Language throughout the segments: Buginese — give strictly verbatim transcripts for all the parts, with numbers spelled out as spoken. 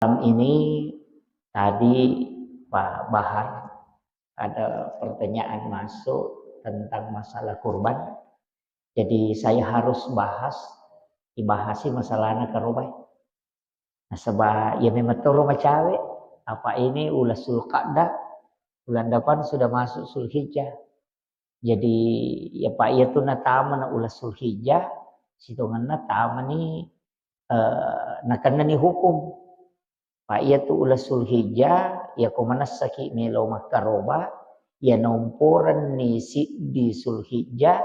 Malam ini tadi Pak Bahar ada pertanyaan masuk tentang masalah kurban. Jadi saya harus bahas, dibahasi masalahnya karobai. Nasaba iya memang toro macawe, apa ini ulah Zulqa'dah, bulan depan sudah masuk Zulhijjah. Jadi, ya, Pak, iya tu natama na ulah Zulhijjah, sitongenna tamani, eh, nakennani hukum. Pak, iya tu ulah Zulhijjah, ya ko manessaki melo makkaroba, ya naumporenni siddi Zulhijjah,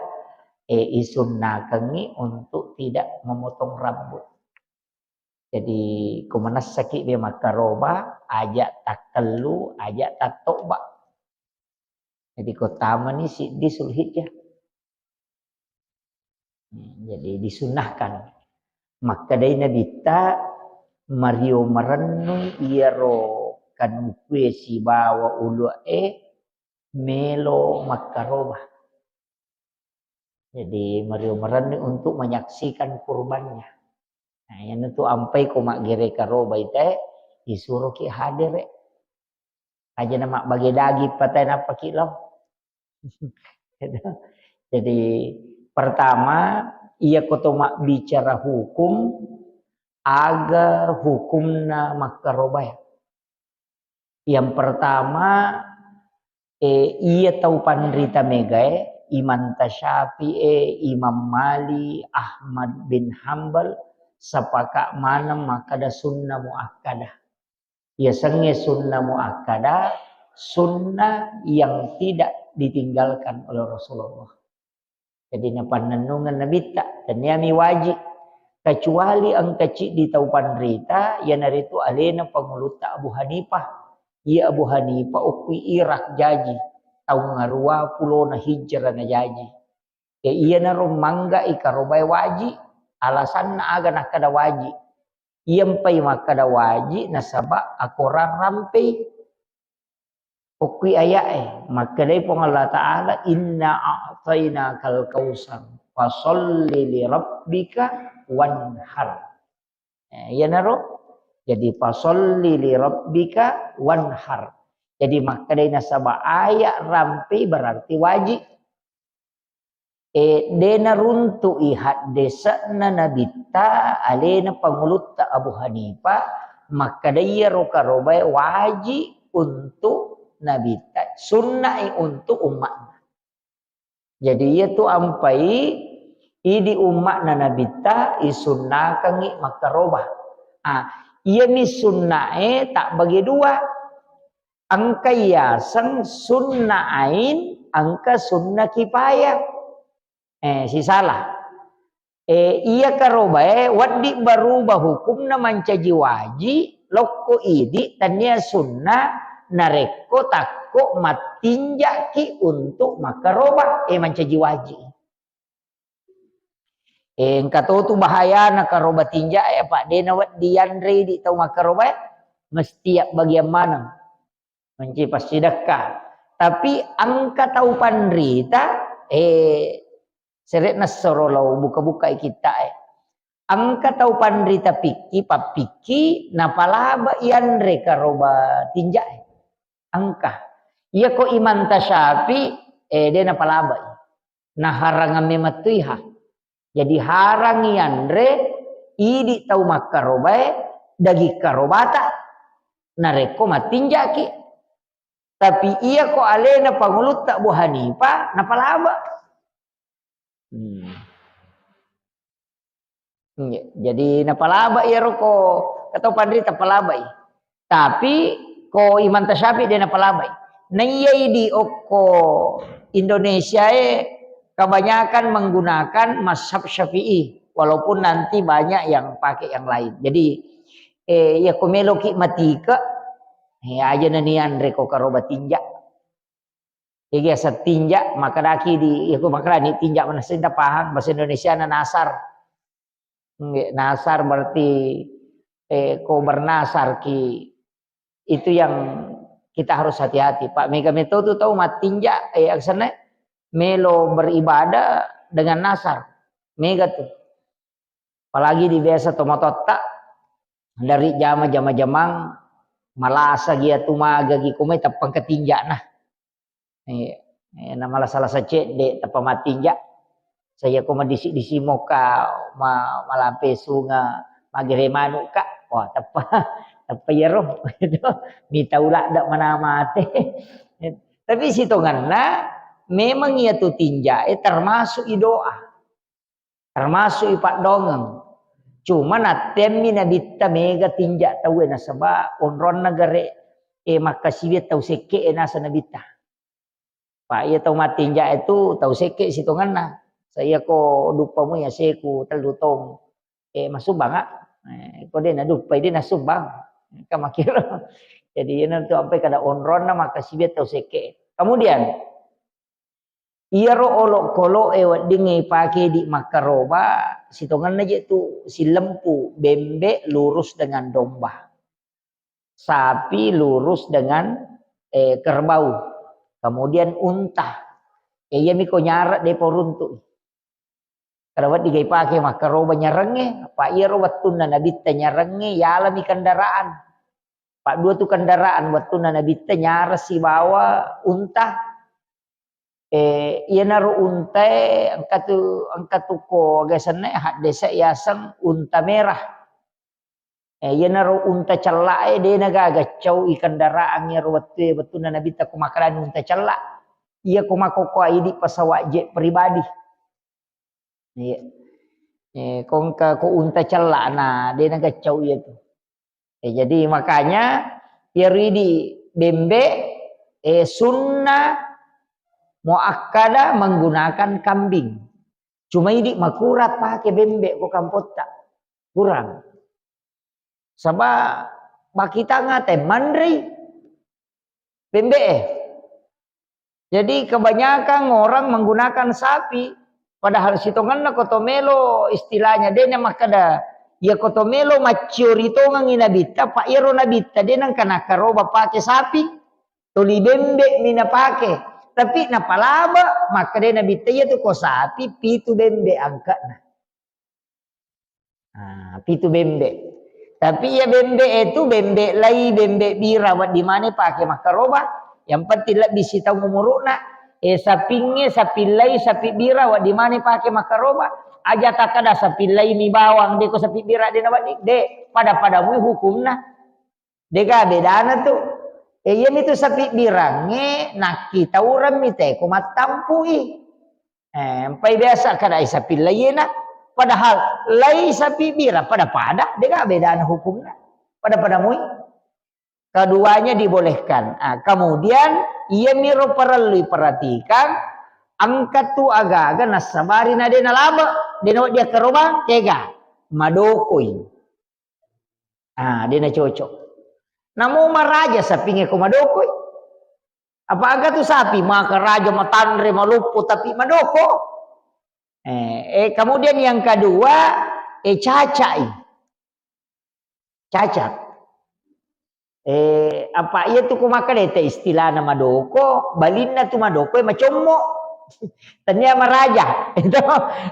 eh, isunnakengi untuk tidak memotong rambut. Jadi, ko manessaki dia makkaroba, aja takkellu, aja tattoba. Jadi, ko tamani siddi Zulhijjah. Hmm, jadi disunnahkan. Makkedai Nabitta, mario marennu iyaro kanukue sibawa ulu'e melo makkaroba. Jadi, mario marennu untuk menyaksikan kurbannya. Nah, iyanatu ampai ko maggere karobai te, disuroki hadere. Aja na mabbage daging patai nappaki lao. Jadi, pertama, iya ko to mabbicara hukum, aga hukumna makkarobae. Yang pertama, eh, iya tau panrita megae, Imam Tasyafi'i, Imam Malik, Ahmad bin Hambal, sepakat maneng makkada sunnah muakkadah. Yasengnge sunnah muakkadah, sunnah yang tidak ditinggalkan oleh Rasulullah. Jadi, napannennungeng Nabitta, tenniami wajib. Kecuali engka ciddi tau panrita, iyanaritu alena pangulutta Abu Hanifah. Iya Abu Hanifah okkui Irak jaji, taung ngarua pulona hijrah na jaji. Ya, iyanaro mangga'i karobae wajib, alasanna aga nakkada wajib. Iyampai makkada wajib nasaba akorang rampei. Okkui aya'e, makkedai Puang Allah Ta'ala, "Inna a'tainakal kautsar, fasalli li rabbika wanhar." Eh, iyanaro, jadi, "Fasalli li rabbika wanhar." Jadi, makkedai nasaba aya rampei berarti wajib. Eh, de naruntu'i haddese'na Nabitta alena pangulutta Abu Hanifah, makkeda iyaro karobae wajib untuk Nabitta, sunna'i untuk umma'na. Jadi, iyatu ampai idi umma'na Nabitta isunnakengngi makkaroba. Ah, iyami sunna'e tabbage dua. Engka yaseng sunnah ain, engka sunnah kifayah. Eh, sisala. Eh, iya karobae wedding berubah hukumna mancaji waji, lokko idi, tania sunnah, narekko takko mattinjaki untuk makkaroba, eh, mancaji waji. Eh, engka totu bahayana karoba tinja, eh, apa de nawedding yanre idi tau makkaroba, eh, mesti abbagiang maneng. Mancaji passidekka. Tapi engka tau panrita, eh, sere'na soro lao buka-bukai kitta, eh. Engka tau panrita pikki, pappikki, napalaba yanre karoba tinja, eh. Engka. Iyako Imam Tasyafi, eh, de napalabai. Naharangang memettuiha. Jadi harang yanre idi tau makkarobae daging karobata narekko mattinjaki. Tapi iyako alena pangulutta Abu Hanifah napalaba. Hmm. Iya, jadi napalaba iyaro ko, katau panrita palabai. Tapi ko Imam Tasyafi de napalabai. Naiyai di okko Indonesia e kebanyakan menggunakan mazhab Syafi'i, walaupun nanti banyak yang pakai yang lain. Jadi, eh, ya ko meloki matike, eh, aja nanianre ko karoba tinja. Jadi aseng tinja, makkedaki di, ya, ku makkedani tinja manessing tapahang, bahasa Indonesiana nasar. Nggih, nasar berarti, eh, ko bernasar ki. Itu yang kita harus hati-hati. Pak, mega meto tu tau mattinja, eh, aksana melo beribadah dengan nasar. Mega tu. Apalagi di biasa tomatotta, Dari jama-jama jamang malasa gia tu maga gi komai teppang ketinjana. Eh, eh, na malasa-lasa cedde teppa matinja. Saya ko madisi-disi moka ma-, malampe sunga magere manu ka. Wah, teppa, teppa yero. Itu mita ula dak mana mate. Tapi sitonganna memang iya tu tinja, eh, termasuk i doa. Termasuk i paddongeng. Cuma nattemmi nabitta mega tinja tauwe nasaba onronna gare, eh, makkasiwi tau sekke e nasa nabitta. Pa iya tau mattinja itu tau sekke sitonganna. Saya ko duppamu ya seku tellu tong. Eh, masubbang, ah. Eh, ko de naduppai de nasubbang. Ka makiro. Jadi, iyana tu ampai kada onronna makkasiwi tau sekke. Kemudian, iyaro olokolo'e weddingnge ipake di makkaroba, sitongenna je tu silempu bembe lurus dengan domba. Sapi lurus dengan, eh, kerbau. Kemudian unta. Eh, iyami ko nyarek de poruntu. Kada wedding ga ipake makkaroba nyarengnge, apa iyaro wettunna nabitta nyarengnge, yalami kendaraan. Paddua tu kendaraan wettunna nabitta nyareng sibawa unta. Eh, iyanaro untae engka tu, engka tu ko aga senna haddesa yaseng unta merah. Eh, iyanaro unta cella'e de nagaga cau i kendaraan iyaro wettue, wettunna nabitta ko makkedani unta cella. Iya ko makkokkoe idi pesawat jet pribadi. Iya. Eh, ko engka ko unta cella'na, de nagaccau iya tu. Eh, jadi makanya iyaro idi bembe, eh, sunnah muakkada menggunakan kambing. Cuma idi makurang pake bembe ko kampotta. Kurang. Saba bakitang ate manrei bembe e. Jadi kebanyakan orang menggunakan sapi, padahal sitongenna ko to melo istilahnya de na makkeda, iya ko to melo macciori tongengi nabitta, pa iyaro nabitta de nengka nakkaroba pake sapi, toli bembe mi napake. Tapi napalaba makkeda nabitta iya tu ko sapi pitu bembe angkana. Ah, pitu bembe. Tapi iya bembe e tu bembe lai, bembe bira, wedding maneng pake makkaroba. Yang penting lebbi sitaung umuru'na. Eh, sapingnge, sapi lai, sapi bira, wedding maneng pake makkaroba. Aja takkeda sapi lai mi bawang, de ko sapi bira de na wedding. De, pada-pada mui hukumna. Dega bedana tu. Eh, iyami tu sapi birangnge nakkitaureng mi teko mattampui. Eh, empai biasa kadai sapi laiyena. Padahal lai sapi bira pada-pada, dega bedana hukumna. Pada-pada mui. Keduanya dibolehkan. Ah, kemudian iyamiro parellu perhatikan, engka tu aga-aga nassabari na de nalaba, de na wedding akkarobang, kega madokoi. Ah, de na cocok. Namo maraja sapingnge ko madokoi. Apa aga tu sapi makaraja, matanre, maloppo, tapi madoko. Eh, eh, kemudian yang kedua, eh, cacai. Cacat. Eh, apa iya tu ko makkeda te istilahna madoko, balinna tu madoko, eh, macommo. Tania maraja. Itu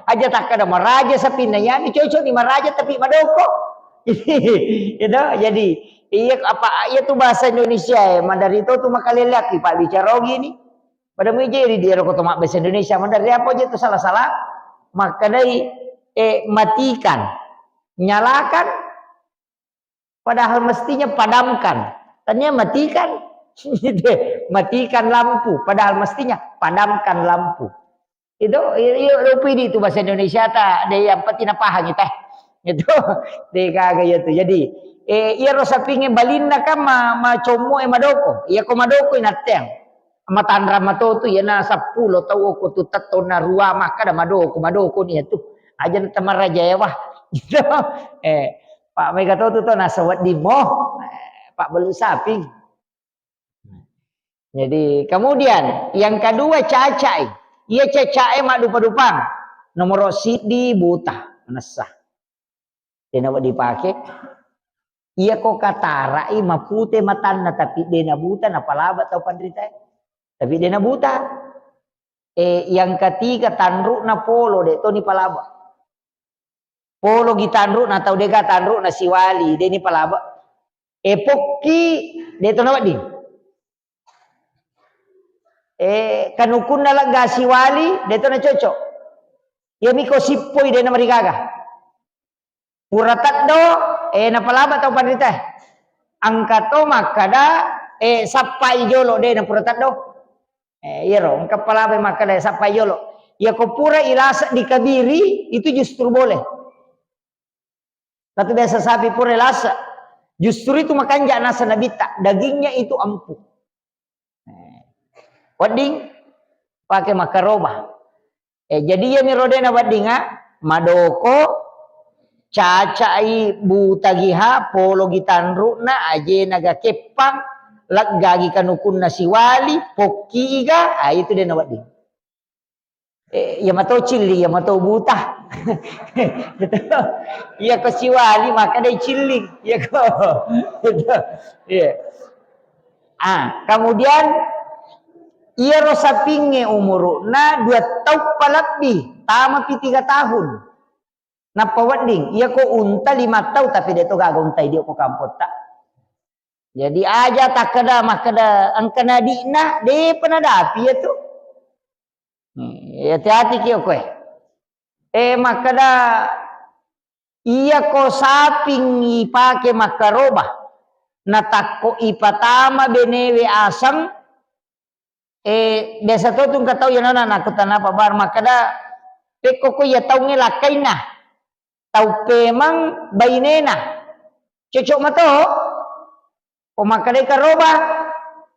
aja takkeda maraja sapinna, yani cocok ni maraja tapi madoko. Itu jadi iya apa iya tu bahasa Indonesia, eh, maderri to tu makaleleakki pabbicara gini. Pada mui jadi dia ko to mabbahasa Indonesia, maderri apa aja tu salah-salah. Makkedai, eh, matikan, nyalakan, padahal mestinya padamkan. Tania matikan. Matikan lampu, padahal mestinya padamkan lampu. Itu, iyo, iyo, rupi di itu bahasa Indonesia ta, de yang penting napahang kita. Itu, de gaga iya tu. Jadi, eh, iyaro sapingnge balinna kan ma, macommo e madoko. Iya ko madoko inatteang. Matanra mato tu, iyana seppulo tau ko tu tettona rua makkeda madoko, madoko ni tu. Aja na tamaraja ya wah. Gitu. Eh, Pak mega to tu to nasa wedding mo. Eh, Pak belu saping. Jadi, kemudian yang kedua cacai. Iya cacai maddupa-dupang. Nomor siddi buta, manessa. Dena dipake. Iya ko katarai mapute matanna tapi dena buta napalaba tau panrita. Tapi dena buta. Eh, yang ketiga tanrukna polo de to ni palaba. Polo gi tanru'na tau, dega tanru'na siwali, de ni palaba. E pokki, de to nawedding. E kanukunna legga siwali, de to na cocok. Iyami ko sippoi, de na marigaga. Pura teddo, e napalaba tau panrita. Engka to makkada, e sappai jolo, de na pura teddo. E, iyaro, engka palaba makkada sappai jolo. Iyako pura ilasa dikabiri, itu justru boleh. Katu biasa sapi pura ilasa. Justru itu makanja nasa Nabitta, dagingnya itu empuk. E, wedding pake makkaroba. E, jadi iyami rodena weddinga, madoko, cacai, butagiha, pologi tanru'na, ajena ga keppang, leggagi kanukunna siwali, pokki iga, a, itu dena wedding. E, iya mato cilli, iya mato buta. Iya ko siwali, maka dai cilli. Iya ko. Iya. Ah, kemudian iyaro sapingnge umuru'na dua tau palebbi, tamapi tiga tahun. Nappa wedding, iya ko unta lima tau tapi de to gaga unta idi ko kampotta. Jadi aja takkeda makkeda engka nadi'na, depa nadapi iya tu. Hmm, hati-hati ki okkoe. E, makkeda iya ko saping ipake makkaroba, natakko ipatama benewe aseng, e, biasa to tungka tau yanana nakkutanapa bar makkeda, pekko ko iya taungnge lakkainna, tau pemeng bainena. Cocok mato? Ko makkedai karoba,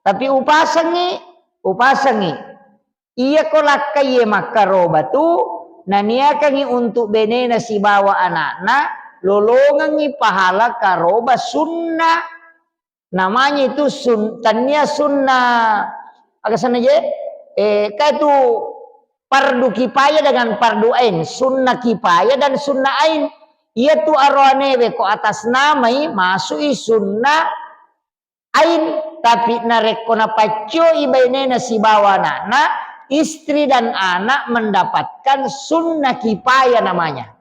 tapi upasengngi, upasengngi. Iya ko lakkaiye makkaroba tu, naniakangngi untuk benena sibawa anakna, lolongengngi pahala karoba sunna. Namanya itu sun-, tania sunna, aga sana je? Eh, ka itu fardu kifayah dengan fardu ain, sunna kifayah dan sunna ain. Iya tu aroanewe ko atas namai masui sunna ain, tapi narekko napaccoi bainena sibawa anakna, istri dan anak mendapatkan sunnah kifayah namanya.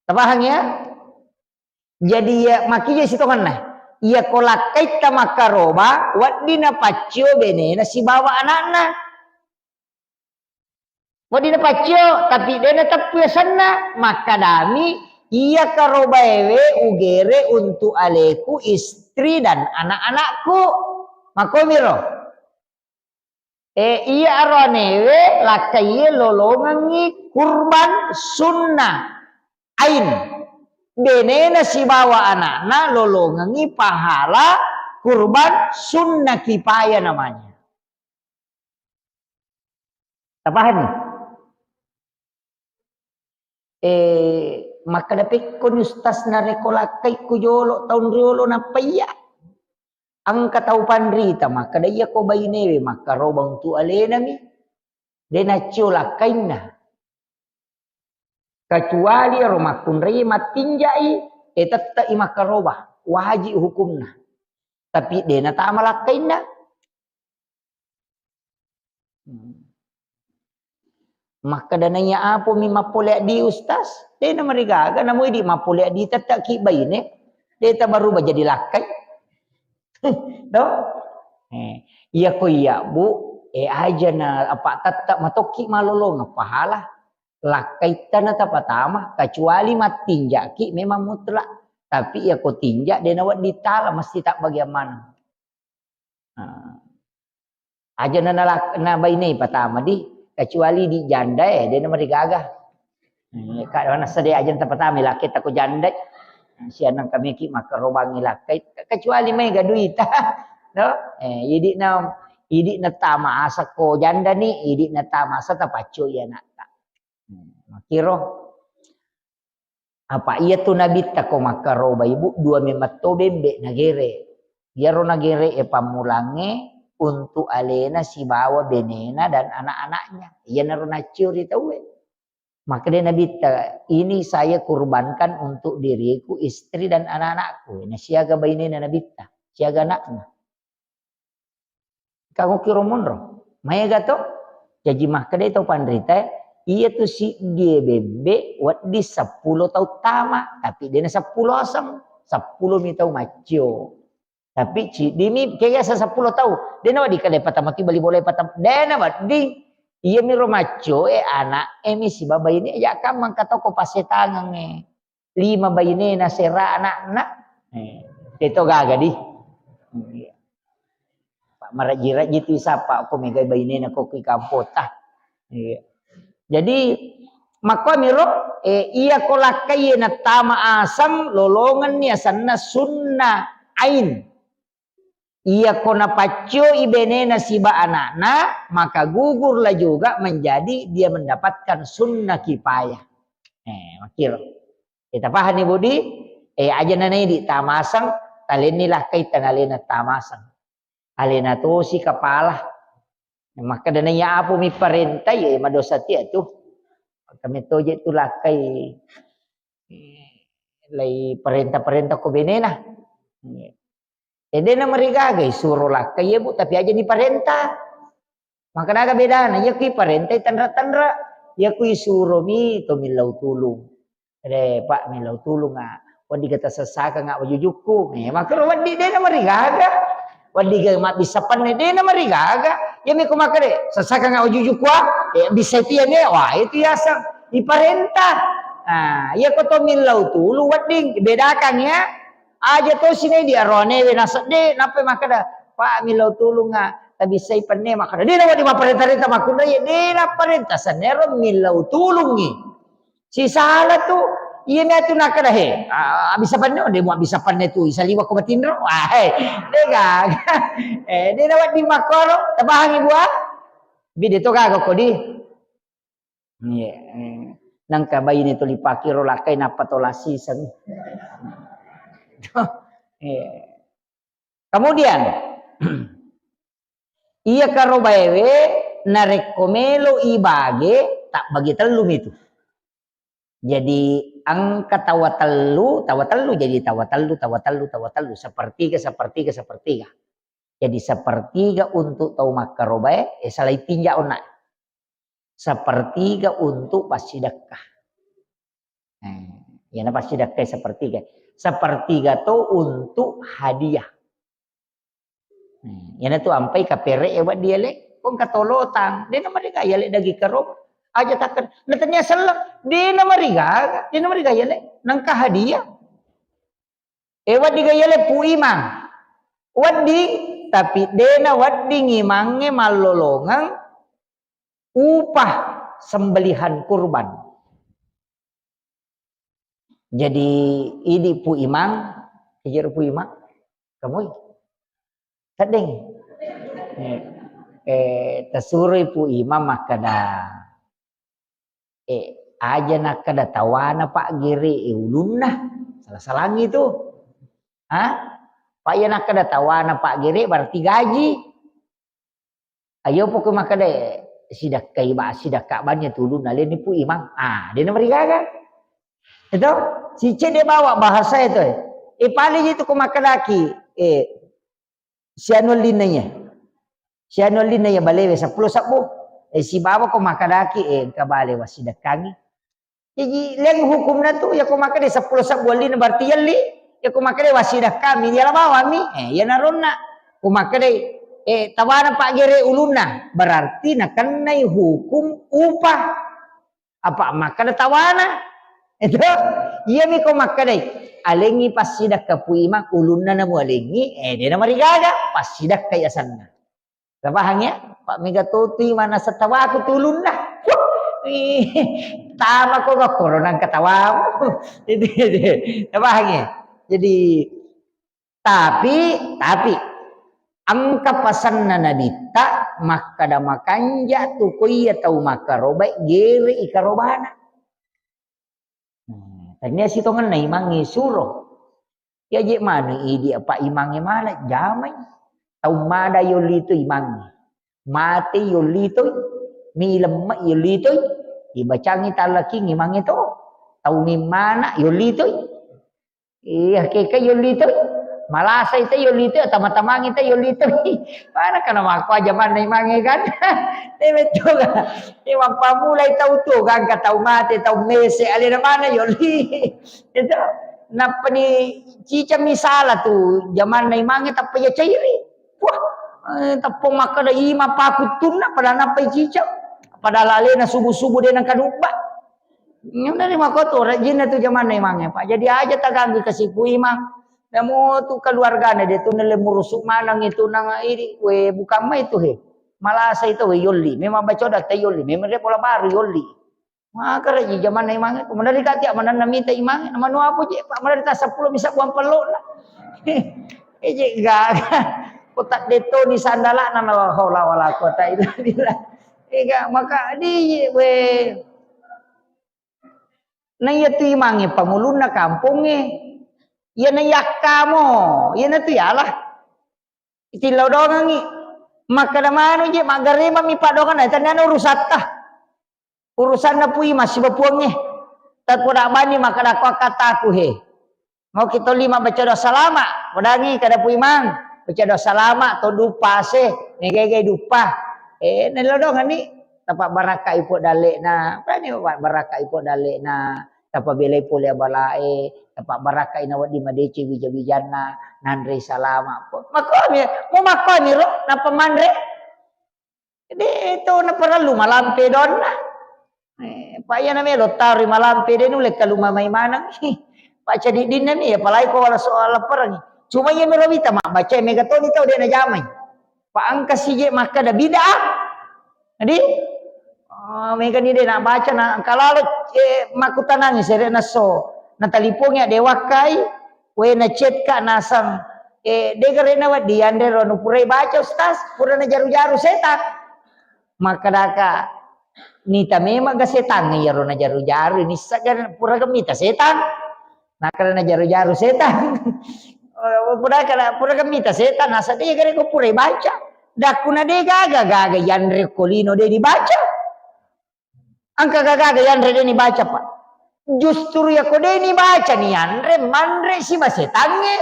Tapahang ya? Jadi ya, makija sitonganna. Iya ko lakkaitta makkaroba, wedding napaccio benena sibawa anakna. Wedding napaccio, tapi de nateppu yasenna, makkadami, iya karobaewe ugere untuk aleku, istri dan anak-anakku. Makomiro. E, iya aroanewe lakkaiye lolongengngi kurban sunnah ain. Benena sibawa anakna lolongengngi pahala kurban sunnah kifayah namanya. Tapahami? Eh, makkeda pekkoni ustaz narekko lakkaikku jolo taung riolo nappa iya. Engka tau panrita makkeda iya ko bainewe makkaroba untuk alenami. De naccio lakkainna. Kecuali ero makkunrai mattinjai, eh, tette'i makkaroba. Wajib hukumna. Tapi de natama lakkainna. Hmm. Makkeda naiya apomi mappole addi ustaz, de namarigaga, namo idi mappole addi tetteki baine, de tabaruba jadi lakkai. Do? Eh, iya ko iya, Bu, eh, aja na apa tette matokki malolongeng pahala. Lakkaitta na tapatama, kecuali mattinjaki memang mutlak. Tapi iya ko tinja de nawedding tala, mesti tabbagiang maneng. Nah. Aja na nalak-, na baine patama di, kecuali di janda, eh, de namarigaga. Hmm, ka nasa de aja tapatama lakkaita ko janda. Sianang kami ki makkarobangi lakkai, kecuali mega duita. No? Eh, idi na, idi na tama asa ko janda ni, idi na tama asa tapacco iya anakta. Hmm, makkiro. Apa iya tu nabitta ko makkaroba ibu, dua memang to bembe nagere. Iyaro nagere e pammulangnge untuk alena sibawa benena dan anak-anaknya. Iyanaro naccio ri tauwe. Makkeda nabitta, "Ini saya kurbankan untuk diriku, istri dan anak-anakku." Nah, siaga bainena nabitta, siaga anakna. Kagokkiro monro. Maega to? Jaji makkeda tau panrita, Iya tu siddie bembe wedding seppulo tau tama, tapi dena seppulo aseng, seppulo mi tau maccio. Tapi ciddimi kega sa seppulo tau, dena wedding kada patama tu bali bola patama, dena wedding. Iya mi ro maccio e anak e mi sibawa baine aja kammang katoko pasetangang e. Lima bainena sera anakna. Eh, teto gaga di. Iya. Pak maraji-raji tu isapa ko megai bainena ko ki kampota. Iya. Jadi makko miro eh, iya ko lakkai nattama aseng lolongenni asenna sunna ain. Iya ko napaccioi benena siba anakna, maka gugurlah juga menjadi dia mendapatkan sunnah kifayah. Eh, makkiro. Eh, tapahani Budi? Eh, aja nanai di tamasang, talenni lakkai tanalena tamasang. Alena tosi kapala. Makkeda naiya apo mi parenta, ya madosa tia tu. Kami toje tu lakkai, eh, lai parenta-parenta ko benena. Eh, dena marigaga isuro lakkai, Bu, tapi aja ni parenta. Maka naga bedana, iya kui parentai tanra-tanra, iya kui suromi to millau tulung. Re, Pak, millau tulung, ah. Wedding ga tasessakang, ah, wajujukku. Eh, makaro wedding dena marigaga. Wedding ga mabbissa penne dena marigaga. Iya mi ko makkeda, sessakang, ah, wajujukku, ah. Eh, bisa tiane, wah, itu yaseng iparenta. Ah, iya ko to millau tulung wedding bedakan ya. Aja to sinai di aroanewe nasedde, nappa makkeda, Pak, millau tulung, ah. Tabissai penne makkeda, dena wedding mapparenta-renta makkunrai, dena parenta, sennero millau tulungngi. Sisala tu, iya mi atu nakkeda, he, ah, abissa penne, de mu abissa penne tu, isaliwa ko matinro. Wah, he, de gaga. Eh, dena wedding makkoro, tapahangi bua? Bide to gaga ko di. Iya, eh. Nangka baine tuli pakiro lakkai nappa to lasiseng. Iya. Kemudian, iya karobaewe narekko melo ibage, tabbagi tellu mitu. Jadi engka tawa tellu, tawa tellu, jadi tawa tellu, tawa tellu, tawa tellu, sepertiga, sepertiga, sepertiga. Jadi sepertiga untuk tau makkarobae, eh, salai tinja onna. Sepertiga untuk passidekka. Eh, iyana passidekka sepertiga. Sepertiga to untuk hadiah. Hmm, iyana tu ampai kapere e wedding yale, ko engka tolotang, dena marigaga yale daging karo, aja takken, na tania selleng, dena marigaga, dena marigaga yale, nangka hadiah. E wedding ga yale Pu Imang, wedding, tapi dena wedding imangnge mallolongeng upah sembelihan kurban. Jadi idi Pu Imang, ijero Pu Imang, kamui. Teddeng. Eh, eh, tasuroi Pu Imang makkeda, eh, aja nakkeda tawana Pak Gere, eh, ulunna. Salah-salangi tu. Hah? Pak iya nakkeda tawana Pak Gere berarti gaji. Ayo pokok makkeda sidakkai ba, sidakka bannya tulunna leni Pu Imang. Ah, dena marigaga. Itu si cedde bawa bahasa itu. Eh, paling itu ko makkedaki, eh, sianu linna iya. Sianu linna iya balewe seppulo sabbu. Eh, sibawa ko makkedaki, eh, engka bale wasidakkangi. Jaji, leng hukumna tu, yako makkeda seppulo sabbu wellina, berarti yelli. Yako makkeda wasidakami, yala bawami. Eh, iyanaronna. Ko makkeda, eh, tawana Pak Gere ulunna, berarti nakennai hukum upah. Apa makkeda tawana? Itu, iyami ko makkeda, alengi passidakka Pu Imang, ulunna namu alengi, eh, dena marigaga, passidakka yasanna. Tapahang ya? Pak mega totui mana setawaku tulunna. Wah, ih, tama ko gak korona ketawamu. Itu, itu. Tapahang ya? Jadi, tapi, tapi, engka pasanna Nabitta, makkada makanja tu ko iya tau makarobai gere i karobana. Hmm, tania sitongenna imangnge suro. Iya je manu idi apa imangnge mala jamai. Tau mada yolli to imangnge. Mate yolli to. Milemme yolli to. Ibacangi talaking imangnge to. Tau mimmana yolli to. Iya, keke yolli to. Malasai te yolli te, tama-tamangi te yolli te. Mana kana makko aja manna imangnge kan? Te metto kan. Te mappamulai tau tu kan, ka tau mate, tau mese, alena mana yolli. Itu. Nappa ni cicang misala tu, jamanna imangnge tappa ya cairi. Wah, eh, tappa makkada ima pakuttunna, pada nappa cicang. Pada lalena subuh-subuh de nangka nubba. Ngenna ni makoto, rajinna tu jamanna imangnge, Pak. Jadi aja taganggui kasipu imang. Namo tu keluargana de tu nelle murusu maneng itu nang idi, we bukan mai tu he. Malasa itu we yolli. Memang bacoda te yolli. Memang dia pola baru yolli. Maka raji jamanna imangnge. Kemudian dikati manenna mita imangnge. Nama nu apa je, Pak? Mana dita sepuluh bisa buang pelok lah. Eje gaga. Kotak detoni sandalana la haula wala quwata illa billah. Ega maka di we. Na iya tu imangnge pangulunna kampongnge. Iya na yakkamo, iya na tu yalah. Itillau dongangi. Makkada manu je, maggaremang mi padonganna, taniana urusatta. Urusanna pui masiba puangnge. Tapoda bani makkada ko akkataku he. Mau kita lima baca doa salama, podangi kada pui mang. Baca doa salama, to dupa se, megai-gai dupa. Eh, nelo donganni. Tapa barakka ipo dalekna. Prani barakka ipo dalekna. Tapabelai pole abalae, tapabbarakkai nawedding madeceng wija-wijanna, nanrei salama. Makkomi, mu makkomi ro, nappa manre. De to naparellu malampe donna. Eh, pa iya namelo taroi malampe de nulle kaluma mai maneng. Pa cadiddinna mi, apalagi ko wala soal laparangi. Cuma iya mero wita mabbaca mega toni tau de najamai. Pa engka sije makkada bid'ah. Jadi, oh, megani de nabaca na engka lalo, eh, makkutanangi sere naso. Natalipongi ade wakkai, we na chat ka nasang, eh, de gare na weddi yanre ro nu purai baca ustaz, pura najaru-jaru setan. Makkadaka nita memang ga setan iyaro najaru-jaru, nissa ga pura ga mita setan. Nakkada najaru-jaru setan. Pura kada, pura ga mita setan, nasa de gare ko pura baca. Dakkuna de gaga, gaga yanre ko lino de dibaca. Engka gaga yanre de nibaca, Pak. Justru yako de nibaca ni yanre, manre siba setangnge.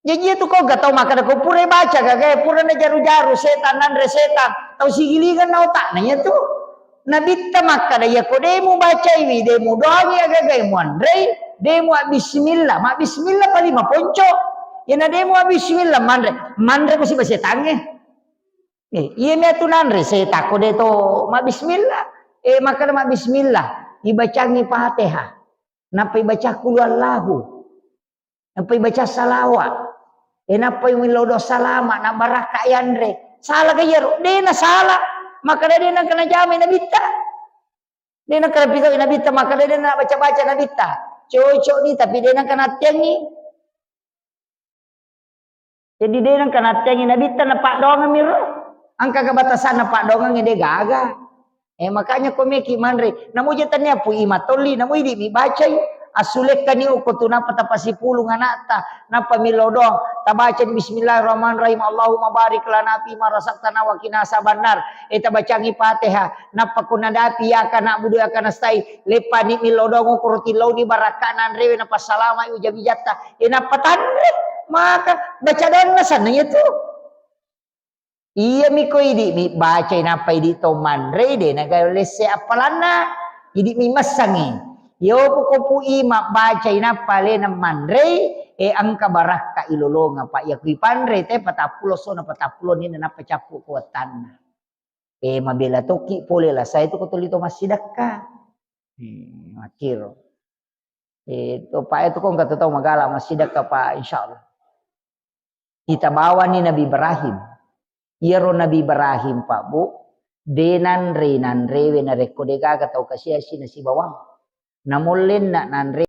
Jaji itu ko ga tau makkada ko pura baca gagae, pura najaru-jaru setan, nanre setan. Tau sigilingan na otakna iya tu. Nabitta makkada, iya ko de mubacaiwi, de mudoangi agagae muanrei, de mua bismillah. Ma bismillah pali maponco. Iyana de mua bismillah manre, manre ko siba setangnge. Eh, iya mi atu nanre setang ko de to ma bismillah. Eh, makkada ma bismillah, ibacangi Fatihah. Nappa ibaca qul huwallahu. Nappa ibaca salawat. E, nappa millau doa salama, na barakka yanre. Sala ga iyaro? De na sala. Makkada de nengka najamai nabitta. De nengka napigau nabitta, makkada de na baca-baca nabitta. Cocok ni, tapi de nengka nattiangi. Jadi de nengka nattiangi nabitta na paddoangeng mi ro. Engka ga batasanna paddoangengnge de gaga. Eh, makanya ko meki manre, namo je tania pui matolli, namo idi mi bacai, assulekkani okko tu nappa tapasipulung anakta, nappa millau doang, tabacani bismillahirrahmanirrahim, Allahumma barik lana fi ma razaqtana wa qina azabannar. Eh, tabacangi Fatihah, nappa ko nadapi iyyaka na'budu wa iyyaka nasta'in, leppani millau doang okko ro tillauni barakka nanrewe napassalama wija-wijatta. Eh, nappa tanre, maka baca doanna sanna iya tu. Iya mi ko idi mi bacai nappa idi to manrei de na gaga lesse appalanna. Idi mi messangi. Yo poko pui mabbacai nappa alena manrei, e engka barakka ilolonga, Pak. Iya kui panre te patappulo sona patappulo ni nappa cappu ko wettanna. E mabela tokki pole la sai tu ko tuli to massidakka. Hmm, makkiro. Eh, to, Pak, itu kong kata tau magala massidakka, Pak, insyaallah. Kita bawani Nabi Ibrahim. Iyaro Nabi Ibrahim, Pak, Bu, de nanre, nanrewe narekko de gaga tau kasiasi nasibawang. Namollenna nanre